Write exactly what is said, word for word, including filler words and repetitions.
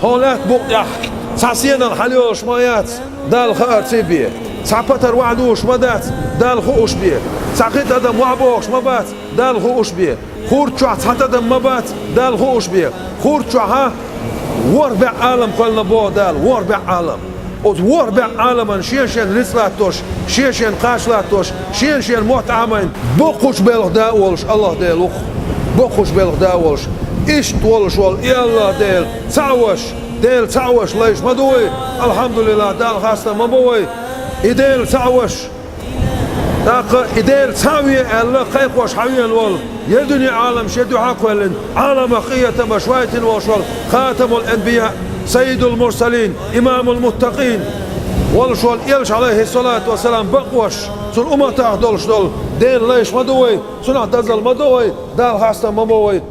Хьо лаьтта букъ тӀехь цхьа сенал хьалайолуш ма яц, Далла хаарций бен. Цхьа патар вахьа дугӀуш ма дац, Далла хууш бен. Цхьа кхин тӀадам вахьа бохуш ма бац, Далла хууш бен. Хурд чохь цхьа тӀадам ма бац, Далла хууш бен. Хурд чохьа ворхӀ бӀе Ӏалам кхоьллина боху Дала, ворхӀ бӀе Ӏалам. Оцу ворхӀ бӀе Ӏаламан шен-шен рицкъ латтош, шен-шен кхача латтош, шен-шен мотт Ӏамийна, боккхачу белхан да а волуш АллахӀ Дела ву-кх. Боккхачу белхан да а волуш. Иштта волуш волу и АллахӀ Дела цхьаъ веш, Дела цхьаъ веш лайш ма ду вай. АлхьамдулиллахӀ, Далла хастам ма бо вай. И Дела цхьаъ веш. ТӀаккха и Дела цхьаъ ве аьлла кхайкхош хьан веана волу, я дуьне Ӏалам шен дуьхьа а кхоьллина, Ӏаламах къинхетамаш вайтина волуш волу Хатамул-анбияъ, Саййидул-мурсалин, имамул-муттакъин волуш волу Элча, Ӏалайхиссалату вассалам, бакъош, цуьнан умматах долуш долу Дела лайш ма ду вай, цунах дозалла ма до вай, Далла хастам ма бо вай.